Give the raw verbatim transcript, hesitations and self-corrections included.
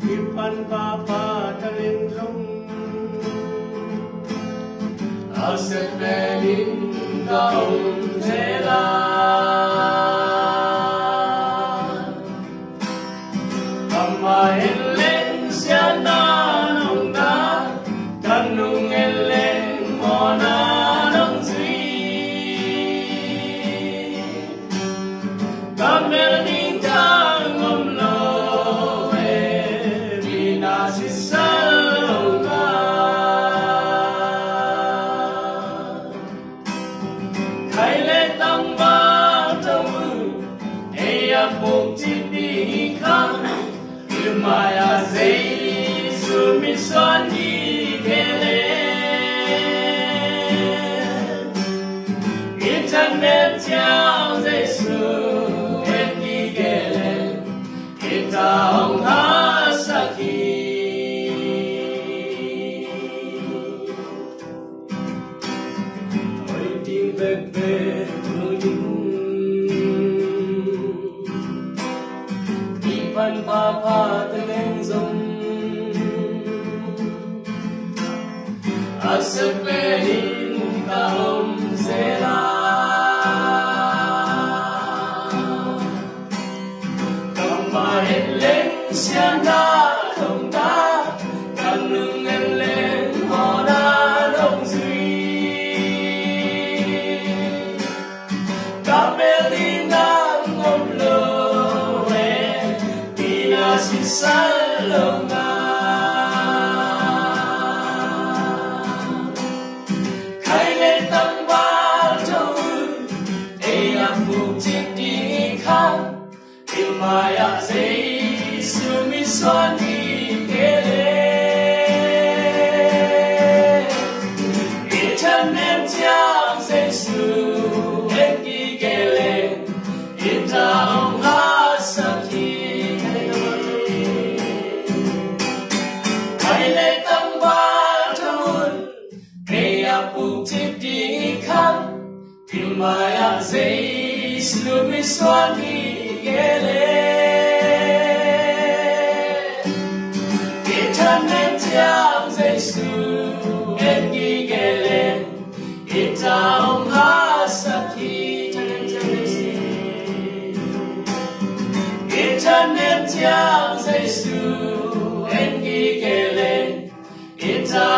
Kipan papa taleng zong a sep pen in ka om zel a, ka mah en leng siatna nong dah, ka nung en leng mawhna nong zui. Ka mel ding tang om lo e, mi na sisal lo ka. Khai le tangval tawh un, ei a pukcip ding hi khang. Tua mai-ah Jesu mitsuan hi kei leh, i thanem ciang Jesu en hi kei leh, i ta hong hahsak hi. Hoih ding bekbek lo ding, i pan papa taleng zong a sep pen in ka om zel a, ka mah en leng siatna nong dah, ka nung en leng mawhna nong zui. Ka mel ding tang om lo e, mi na sisal lo ka. Khai le tangval tawh un, ei a pukcip ding hi khang. Tua mai-ah Jesu mitsuan hi kei leh, i thanem ciang Jesu en hi kei leh, i ta hong hahsak hi. Khai le tangval tawh un, ei a pukcip ding hi khang. Tua mai-ah Jesu mitsuan hi kei leh, i thanem ciang Jesu en hi kei leh, i ta hong hahsak hi. I thanem ciang Jesu en hi kei leh, i ta